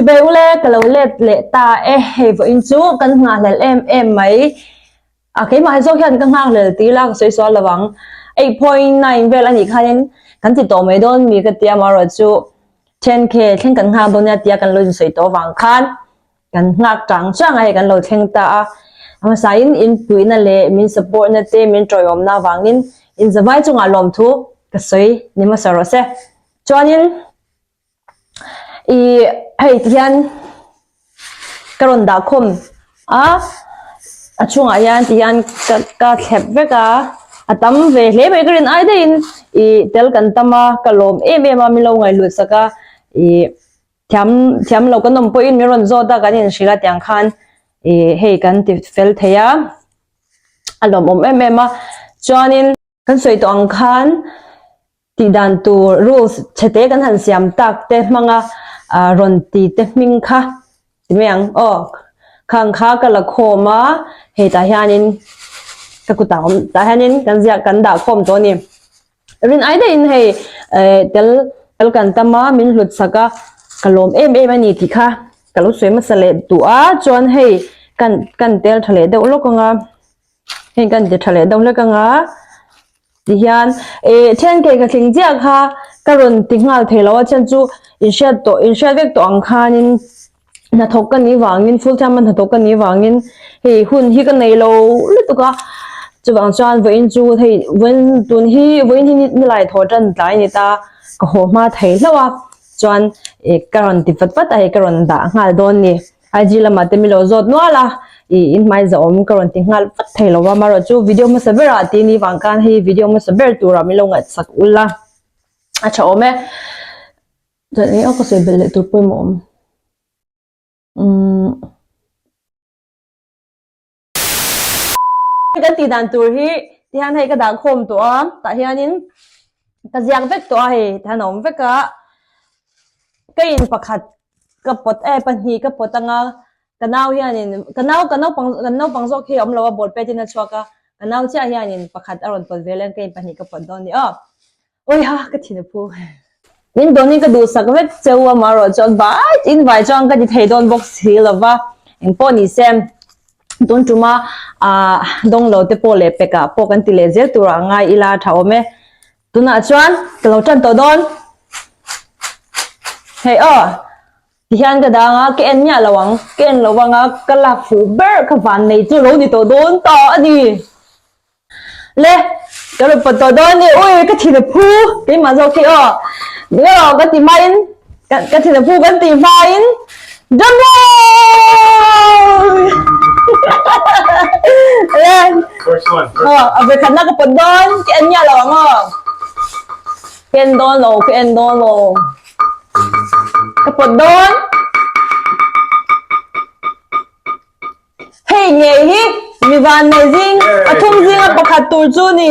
Chibai ule ka lo let leh ta e, hei vawiin chu kan nghahhlelh em em mai. A keimah hi zawk hian ka nghakhlel ti ila ka sawi sual lo ang. 8.9 vel anih khanin kan ti tawh mai dawn mi ka tia amaherawh chu 10k thleng kan nghak dawn nia tia kan lo insawi tawh avang khan kan nghak chang chang a hei kan lo thleng ta a. A hmasain in puihna leh min support na te min tawiawmna avangin in zavai chungah lawmthu ka sawi ni hmasa rawh se. Chuanin Ih hei ti hian ka rawn dah khawm a a chhungah hian ti hian ka ka thlep vek a a tam ve hle mai ka rin ai daihin ih tel kan tam a ka lawm em em a min lo ngaihlut sak a ih thiam thiam lo kan awm pawhin min rawn zawt a kan inhrilh a tiang khan ih hei kan ti fel thei a a lawmawm em em a chuanin kan sawi tawh ang khan. Tih dan tur rules chhete kan han siam tak te hmanga rawn ti te hming kha ti mai ang aw khang kha ka la khawm a hei tah hianin ka kutah awm tah hianin kan ziak kan dah khawm tawh a ni rin ai daihin hei tel tel kan tam a min hlut sak a ka lawm em em a ni tih kha ka lo sawi hmasa leh duh a chuan hei kan kan tel tha leh deuh lawk ang a heng kan ti tha leh deuh hlek ang a. Tihian eh then kei ka tling chiah kha ka rawn ti nghal thei lo a chhan chu inhriat tawh inhriat vek tawh ang khanin hnathawk ka nih vangin full time a hnathawk ka nih vangin hei hun hi ka nei lo lutuk a chuvang chuan vawiin chu hei vawiin tun hi vawiin hi nilai thaw tan tlai a ni ta ka haw hma thei hlauh a chuan eh ka rawn ti vat vat a hei ka rawn dah nghal dawn a ni. IG lamah te min lo zawt nual a, ih in hmai zahawm ka rawn ti nghal vat thei lo a, amaherawh chu video hmasa berah tih ni vang khan hei video hmasa ber turah min lo ngaihsak ul a, a tha awm e. Chuan eng emaw ka sawi belh leh tur pawimawh awm. Umm. Kan tih dan tur hi tihian hei ka dah khawm tawh a, tah hianin ka ziak vek tawh a hei tihian a awm vek a, ka in pakhat ka pawt e pahnih ka pawt anga ka nau hianin ka nau ka naupang kan naupang zawk hi a awm lo a ball pet in a chhuak a ka nau chiah hianin pakhat a rawn pawt ve leh a ka in pahnih ka pawt dawn a ni aw. Awiha ka thin a phu. Min dawnin ka duhsak vek cheu a marawh chuan vai in vai chuan ka ti thei dawn bawk si lova engpawh ni se tun tuma ah dawng lo te pawh leh pekah pawh kan ti leh zel turah ngai ila tha awm e tunah chuan ka lo tan tawh dawn hei aw tihian ka dang a ka en miah lo ang ka en lo anga ka lak fuh ber ka van nei chu lo ni tawh dawn ta a ni. Le, ka rawn pawt tawh dawn ni, ui ka thin a phu keimah zawk hi aw, eng erawh ka ti hmain ka thin a phu kan ti hmain drum roll! Le, aw a vekhatna ka pawt dawn, ka en miah lo ang aw, ka en dawn lo, ka en dawn lo, ka pawt dawn. Hei ngei hi mi vannei zing pathum zinga pakhat tur chu ni.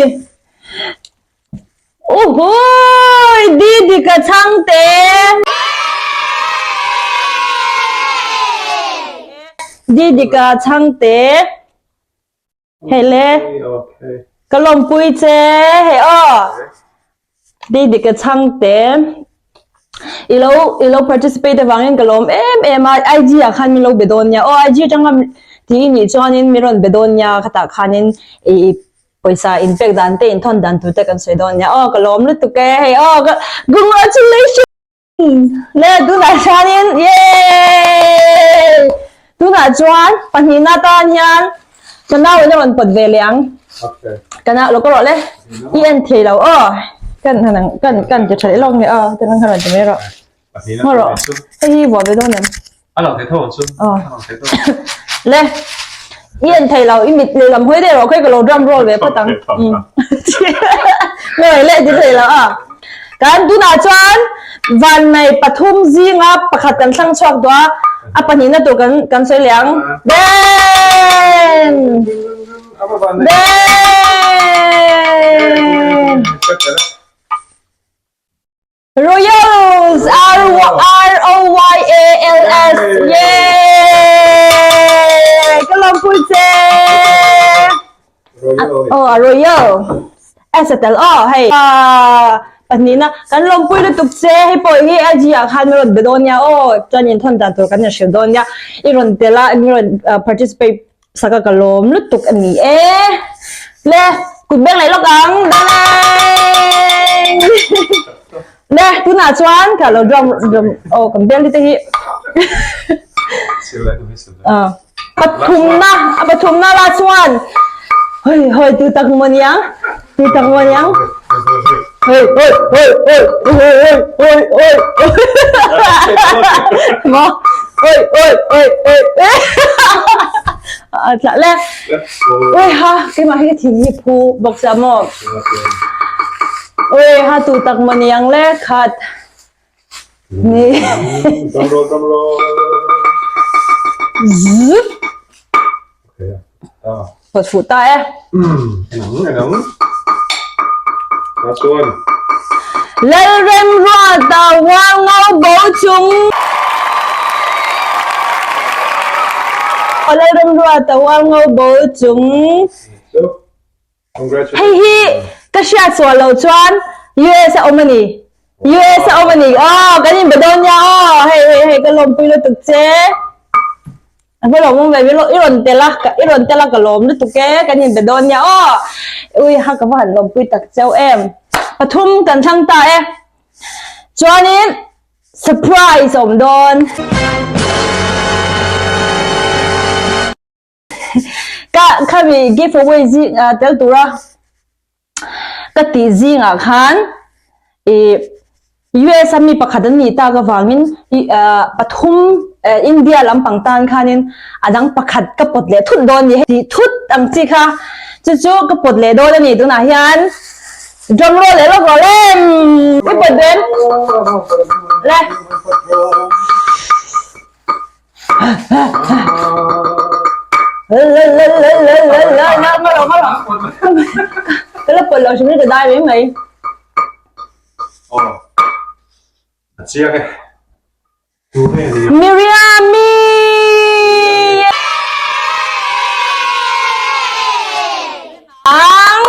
Uhuii Didi ka chhang te. Didi ka chhang te. Hei le. Ka lawmpui che hei aw. Didi ka chhang te. I lo i lo participate avangin ka lawm em em a IG ah khan min lo be dawn nia aw IG atanga tih i nih chuanin min rawn be dawn nia khatah khanin i pawisa in pek dan te in thawn dan tur te kan sawi dawn nia aw ka lawm lutuk e hei aw ka congratulations Le tunah hianin yeeeeee tunah chuan pahnihna tan hian ka nau in a rawn pawt ve leh ang ka nau lo ka rawh le i en thei lo aw kan han ang kan kan ti tha leh lawk nge aw kan han rawn ti mai rawh ngaw rawh hei hi vuah ve dawn em A lang thei tho ang chu. Aw. A lang thei tho. Le i en thei lo i mit lehlam hawi daih rawh khawi ka lo drum roll ve phawt ang. Ngawi leh ti thei lo a. Kan tunah chuan vannei pathum zinga pakhat kan thlang chhuak tawh a, a pahnihna tur kan kan sawi leh ang. Den! Den! Royals! R-O-Y-A-L-S! Yay! Ka lawmpui che! Oh, a Royal. S a tel aw, hei. Pahnihna, kan lawmpui lutuk che, hei pawh hi IG ah khan min rawn be dawn nia aw, chuan inthawn dan tur kan inhrilh dawn nia, i rawn tel a, min rawn participate sak a ka lawm lutuk a ni e. Le, kut beng leh lawk ang, Darling! Le, tunah chuan ka lo drum drum aw kan beng te hi. Pathumna, a pathumna la chuan hoi hoi tu tak maw niang, tu tak maw niang. Hoi hoi hoi hoi hoi hoi hoi hoi maw hoi hoi hoi hoi a tla le. Ui ha, keimah hi ka thin hi phu bawk sia maw. Ui ha tu tak maw niang le khat. Ni. Drum roll, drum roll. Zup. Okay. Ah. Phawt fuh ta e. Enang, enang. Last one. Lalremruata Hualngo bo chung. Lalremruata Hualngo bo chung. So, Hei hi ka hriat sual lo chuan US a awm a ni. US a awm a ni. Aw, kan inbe dawn nia aw. Hei hei hei ka lawmpui lutuk che. A va lawm awm ve, i rawn tel a, i rawn tel a ka lawm lutuk e, kan inbe dawn nia aw. Ui ha ka va han lawmpui tak cheu em. Pathum kan thlang ta e. Chuanin surprise a awm dawn. Ka khami give away zing ah tel tura ka tih zingah khan ih US a mi pakhat an nih tak avangin ih ah pathum India lampang tan khanin a dang pakhat ka pawt leh thut dawn a ni tih thut ang chi kha chu chu ka pawt leh dawn a ni tunah hian drum roll leh lawk rawh lem i pawt dawn le. Ka la pawlh lo hrim hi ka dai mai mai. Aw. A chiang e. Tu nge ni? Miriami! Ang!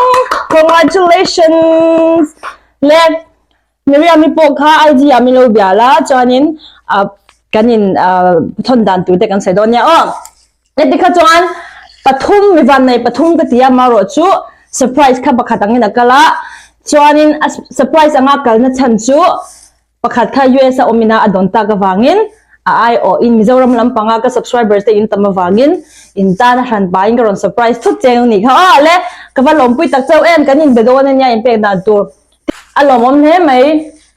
Congratulations! Le Miriam-i pawh kha IG ah min lo bia la chuanin ah kan in ah thawn dan tur te kan sawi dawn nia aw. Heti kha chuan pathum mi vannei pathum ka ti a marawh chu surprise kha pakhat angin a kal a chuanin a surprise anga kalna chhan chu pakhat kha US a awm ina a dawn tak avangin a aiawhin Mizoram lampanga ka subscribers te in tam avangin in tan a hran pahin ka rawn surprise thut cheng a nih kha aw le ka va lawmpui tak chauh em kan inbe dawn ania inpek dan tur. A lawmawm hle mai.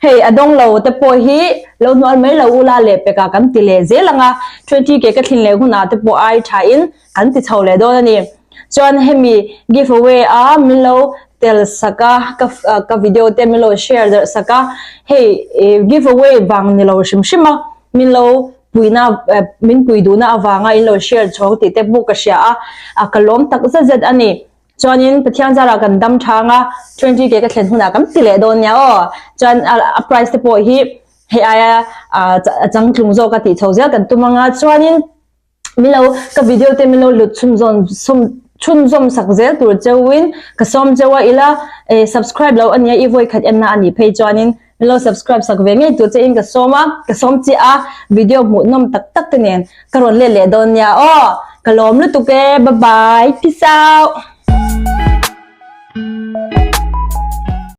Hei a dawng lo te pawh hi lo hnual mai lo ula leh pekah kan ti leh zel ang a, 20 ke ka thlin leh hunah te pawh ai thain kan ti chho leh dawn a ni. Chuan hemi give away a min lo tel sak a, ka ka video te min lo share darh sak a, hei give away vang ni lo hrim hrim a, min lo puihna min pui duhna avanga in lo share chhawng tih te pawh ka hria a, ka lawm tak zet zet a ni. Chuanin Pathian zarah kan dam thang a, 20 ke ka thlen hunah kan ti leh dawn nia aw. Chuan a price te pawh hi hei aia a changtlung zawk a tih chho zel kan tum anga chuanin min lo ka video te min lo lut chhunzawm chhunzawm sak zel tur cheuin ka sawm cheu a ila subscribe lo ania i vawi khat enna anih phei chuanin Min lo subscribe sak ve ngei tur che in ka sawm a, ka sawm chiah a, video hmuhnawm tak tak te nen ka rawn let leh dawn nia aw, ka lawm lutuk e, bye bye, peace out.